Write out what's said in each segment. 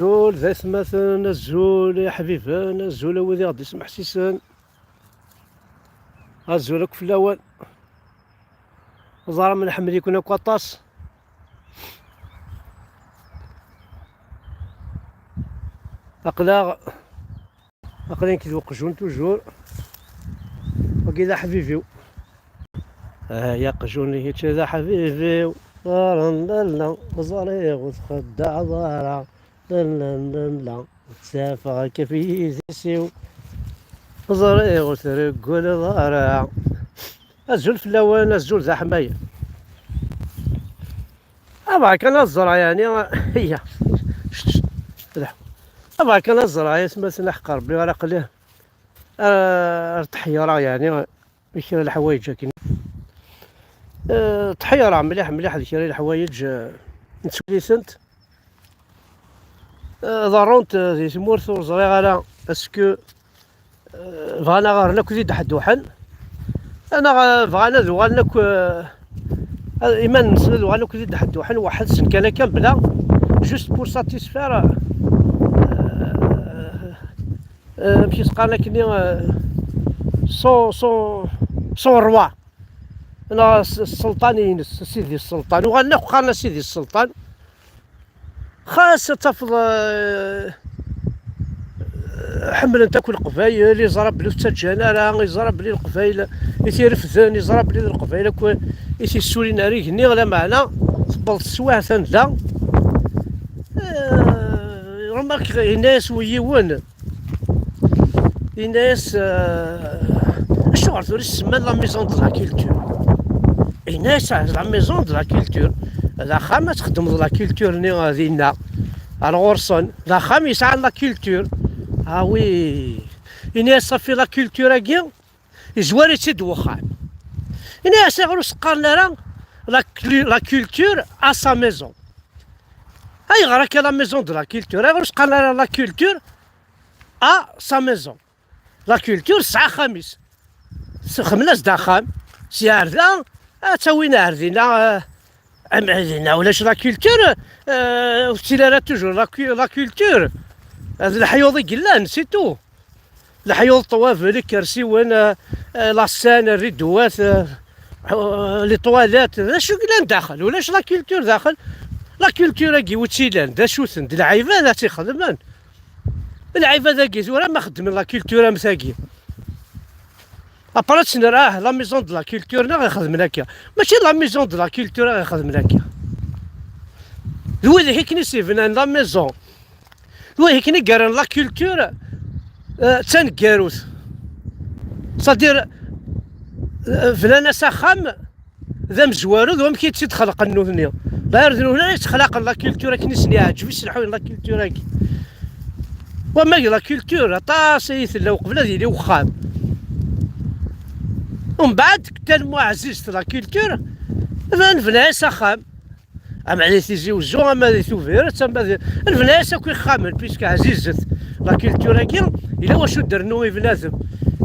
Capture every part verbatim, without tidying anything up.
Azul d atmaten, azul iḥbiben, azul a wid i ɣ-d-ismeḥsisen. Azul akk fell-awen. Ẓer, nḥemmel-iken akk aṭas. Aql-aɣ, aql-i nekk d uqjun toujours. Wagi d aḥbibi-w. Ah, ya aqjun, kečč d aḥbibi-w. Ẓer, ẓer, ẓer, ur txeddaɛeḍ ara. Llan, llan, llan. Ttafeɣ akka f yidis-iw. Ẓriɣ ur treggleḍ ara. Azul fell-awen, azul d aḥmayen. Abɣa kan ad ẓreɣ, yeɛni, iya. Abɣa kan ad ẓreɣ, ay atmaten, aḥeqq Rebbi ara aql-i. Ah, ar tḥeyyareɣ, yeɛni, i kra n leḥwayeǧ akken. Eh, tḥeyyareɣ mliḥ, mliḥ di kra n leḥwayeǧ, eh, nettwali-tent. Eh, ḍerrunt, eh, di tmurt, ur ẓriɣ ara, est-ce que, eh, bɣan ad ɣren akk d ideḥduḥen, neɣ, eh, bɣan ad uɣalen akk, eh, ad, iman-nsen ad uɣalen akk d ideḥduḥen, weḥd-sen kan akka, bla, juste pour satisfaire, eh, eh, amek i s-qqaren akkenni, eh, son, son, son roi. Neɣ s-, sselṭan-ines, sidi sselṭan. Uɣalen akk qqaren a sidi sselṭan. Xas ad tafeḍ, eh, ḥemmlen-t akk Leqbayel, iẓra belli ur ttaǧǧan ara, iẓra belli Leqbayel i t-irefden, iẓra belli d Leqbayel akk i t-issulin ar igenni, lameɛna tewweḍ teswiɛt anda, eh, remarque, yenna-yas yiwen, yenna-yas, eh, acuɣer tura i s-semman la maison de la culture? Yenna-yas, ah, la maison de la culture, d axxam ad txeddmeḍ la culture-nni, eh, dinna, ar ɣur-sen. D axxam yesɛan la culture. Ah oui. Yenna-yas, safi la culture-agi, yezwar-itt-id wexxam. Yenna-yas, ayɣer ur s-qqaren ara la clu-, la culture à sa maison? Ayɣer akka la maison de la culture? Ayɣer ur s-qqaren ara la culture à sa maison? La culture tesɛa axxam-is. Sexmen-as-d axxam. Sya ar da, ad tt-awin ar dinna, eh, am, dinna ulac la culture, eh, ur tettili ara toujours la cu-, la culture. Eh, d leḥyuḍ i yellan, c'est tout. Leḥyuḍ, ṭṭwabel, ikersiwen, eh, eh, la scène, rriduwat, eh, eh, les toilettes, d acu i yellan daxel? Ulac la culture daxel. La culture-agi wi tt-ilan, d acu-ten? D lɛibad ad tt-ixedmen. Lɛibad-agi tura ma xeddmen la culture am tagi, après ad tt-nerr, ah, la maison de la culture neɣ ixedmen akka. Mačči la maison de la culture ara ixedmen akka. D widak i ken-isibnan la maison. D widak i ken-igerren la culture, eh, d taneggarut. C'est-à-dire, eh, bnan-as axxam d amezwaru, d wamek i tt-id-xelqen nutni. Ɣer d nutni ara yesxelqen la culture akken i sen-yeɛǧeb, i s-leḥḥun la culture-agi. Wamag la culture, aṭas ay tella uqbel ad yili wexxam. Umbeɛd, tellement ɛzizt la culture, nebna-as axxam. Ama di Tizi Wezzu, ama di Tubiret, ama di, nebna-as akk ixxamen, puisque ɛzizet la culture-agi, yella wacu d-rennu i bnadem,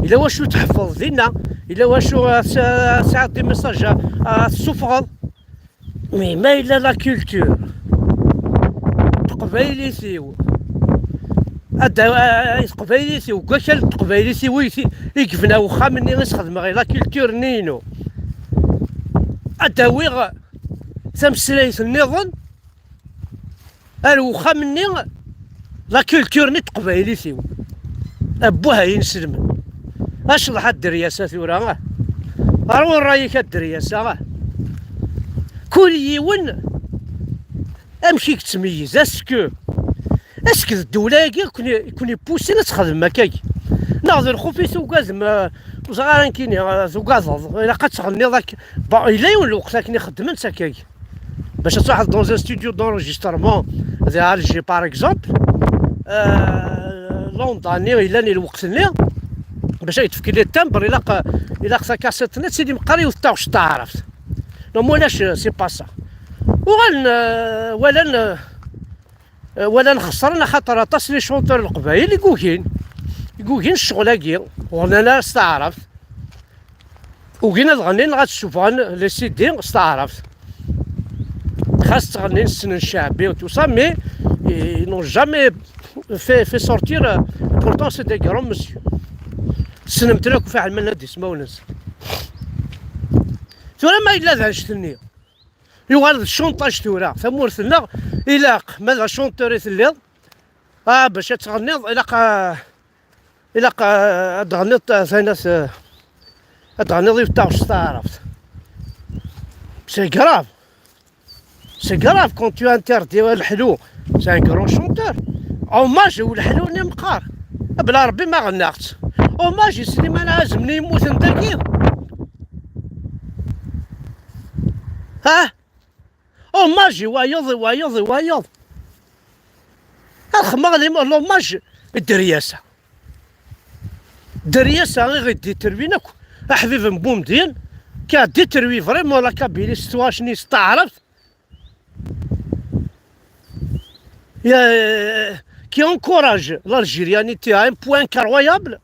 yella wacu tḥeffeḍ dinna, yella wacu, ah, tesɛa-, tesɛiḍ des messages, ah, ah, tessufɣeḍ. Mais ma yella la culture, teqbaylit-iw, ad, ah, ah, teqbaylit-iw, deg wakal n teqbaylit-iw i, i yebna uxxam-nni i s-xedmeɣ, i la culture-nni-inu. Ad d-awiɣ tameslayt nniḍen ar uxxam-nni, la culture-nni n teqbaylit-iw. Abbuh ay inselmen. Acḍeḥ a dderyasa tura, ah. Ṛwu ṛṛay-ik a dderyasa, ah. Kul yiwen amek i yettmeyyiz, est-ce que, est-ce que d ddewla-agi i ken-, i ken-ippusin ad txedmem akkagi? Neɣ d lxuf i tugadem, eh, ur ẓriɣ ara nekkini, eh, tugadeḍ, ilaq ad tɣenniḍ akka. Bon, yella yiwen lweqt akken i xeddmen s akkagi. Bac ad truḥeḍ dans un studio d'enregistrement di Alger, par exemple, euh, Londres-nni yellan i lweqt-nni, bac ad tefk les timbres, ilaq, ilaq takaṣiṭ-nni ad tili meqqar yiwet taɣect taɛrabt. Non, ma ulac, c'est pas ça. Uɣalen, euh, walan, euh, walan xesren, axaṭer aṭas les chanteurs n Leqbayel i yugin, i yugin ccɣel-agi, ur ɣnan ara s taɛrabt. Ugin ad ɣennin neɣ ad ssufɣen les C D s taɛrabt. Xas ttɣennin ssnen cceɛbi, tout ça, mais Ils n'ont jamais fait, fait sortir, euh, pourtant c'est des grands monsieur. Ssnemt-ten akk, fiḥel ma nnan-d ismawen-nsen. Tura ma yella d annect-nni, yuɣal d cunṭaj tura. Tamurt-nneɣ ilaq, ma d acunṭur i telliḍ, ah, bac ad tɣenniḍ, ilaq, ah, ilaq, ah, ad tɣenniḍ, ah, taynat, ah, ad tɣenniḍ yiwet taɣect taɛrabt. C'est grave. C'est grave quand tu interdis leḥlu. C'est un grand chanteur. Hommage i uleḥlu-nni meqqar. Bla Rebbi ma ɣennaɣ-tt. Hommage i Sliman Ɛazem-nni yemmuten dagi. Ha? Hommage i wayeḍ, i wayeḍ, i wayeḍ. Ad xedmeɣ l'hommage i Dderyasa. Dderyasa i ɣ-d-iterwin akk, aḥbib n Bumedyen, qui a détruit vraiment la Kabylie s twaɣect-nni s taɛrabt, euh, qui encourage l'Algérianité à un point incroyable.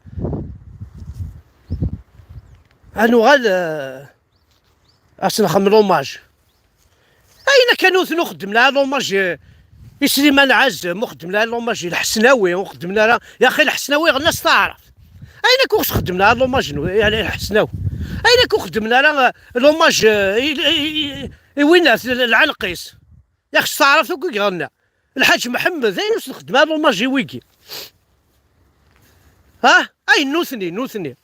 Ad nuɣal, euh, ad s-nxemmel hommage. Ayen akka nutni ur xeddmen ara l'hommage i Sliman Ɛazem, ur xeddmen ara l'hommage i Lḥesnawi, ur xeddmen ara, yaxi Lḥesnawi ɣenna s taɛrabt. Ayen akka ur xeddmen ara l'hommage n, i Lḥesnawi. Ayen akka ur xeddmen ara, eh, l'hommage, eh, i, i, i, i winna, lɛelq-is. Yaxi s taɛrabt akk i iɣenna. Lḥaǧ Mḥemmed, ayen ur s-nxeddem ara l'hommage i wigi. Ha? Ayen nutni, nutni.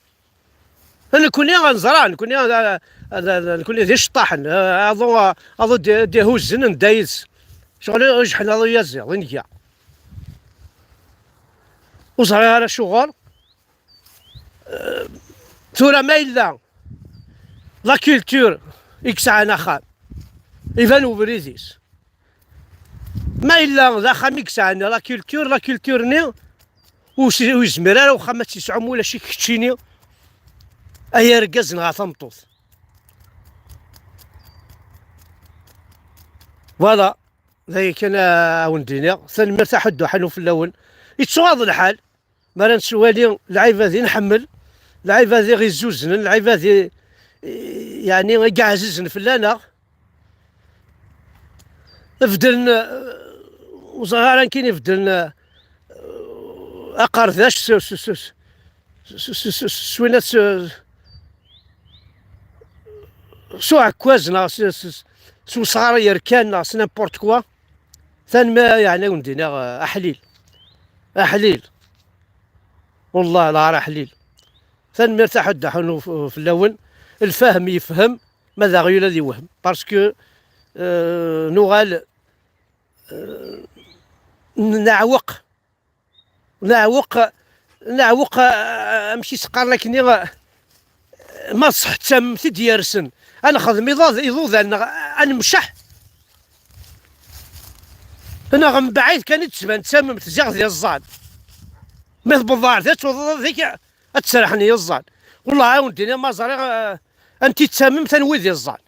Nekkni neẓra, nekkni, nekkni d iceṭṭaḥen, aḍu, aḍu d-, d-ihuzzen anda yid-s. Ccɣel ijeḥḥen aḍu yaziḍ, i nga. Ur ẓriɣ ara acuɣer. Eh, tura ma yella la culture i yesɛan axxam, iban ubrid-is. Ma yella d axxam i yesɛan la culture, la culture-nni ur s-, ur yezmir ara uxxam ad tt-yesɛu ma ulac-ik keččini, ay argaz neɣ a tameṭṭut. Voilà, d aya kan a wen-d-iniɣ. Tanemmirt a Ḥuddu Ḥanu fell-awen. Yettɣaḍ lḥal. Mi ara nettwali lɛibad i nḥemmel, lɛibad i ɣ-izzuznen, lɛibad i, yeɛni, i yeɛzizen fell-aneɣ, beddlen, eh, ur ẓriɣ ara nekkini, beddlen, eh, aqerdac s, s, s, s, s, s, s, s winna s, s uɛekkaz neɣ s, s, s, s usɣar yerkan neɣ s n'importe quoi. Tanemmirt, yeɛni, a wen-d-iniɣ, eh, aḥlil. Aḥlil. Wellah la ara ḥlil. Tanemmirt a Ḥuddu Ḥanu f-, fell-awen. Lfahem yefhem, ma d aɣyul ad yewhem. Parce que, euh, nuɣal, euh, n-, neɛweq. Neɛweq, neɛweq, euh, amek i s-qqaren akkenni, euh, ma ṣṣeḥ d tamemt i d-yersen. Ad nexdem iḍad, iḍudan, neɣ ad nemceḥ. Neɣ mbaɛid kan i d-tban d tamemt, ziɣ d iẓẓan. Mi tewweḍ ɣer da, tuḍeḍ dik, ad tt-serḥen yiẓẓan. Wellah, a wen-d-iniɣ ma ẓriɣ, eh, anti d tamemt, anwi d iẓẓan.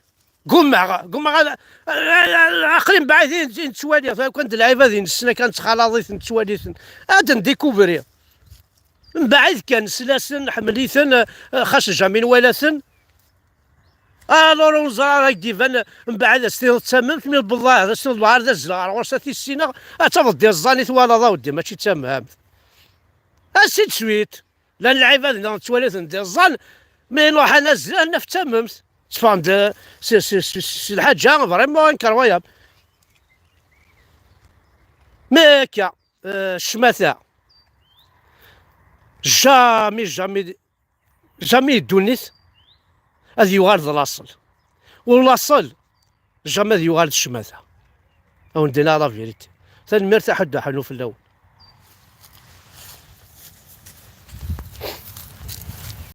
Gummaɣ, gummaɣ ad, eh, eh, aql-i mbaɛid i, i nettwali, tura kan d lɛibad i nessen akka, nettxalaḍ-iten, nettwali-ten. Ad ndikubri. Mbaɛid kan, nesla-sen, nḥemmel-iten, eh, xas jamais nwala-ten. Alors, ur neẓri ara, ad k-d-iban mbaɛd ad s-tiniḍ d tamemt, mi tewweḍ ɣer, ad s-tiniḍ ɣer d azzel ɣer ɣur-s ad t-issineɣ, ad tafeḍ d iẓẓan i twalaḍ a weddi, mačči d tamemt. Ainsi de suite. Llan lɛibad-nneɣ nettwali-ten d iẓẓan, mi iruḥ ad nazzel, ad naf d tamemt. Tteffɣen-d s, s, s, s lḥaǧa vraiment incroyable. Mais akka, euh, ccmata, jamais, jamais, jamais ddunit ad yuɣal d laṣel. U laṣel, jamais ad yuɣal d ccmata. A wen-d-iniɣ la vérité. Tanemmirt a Ḥuddu Ḥanu fell-awen.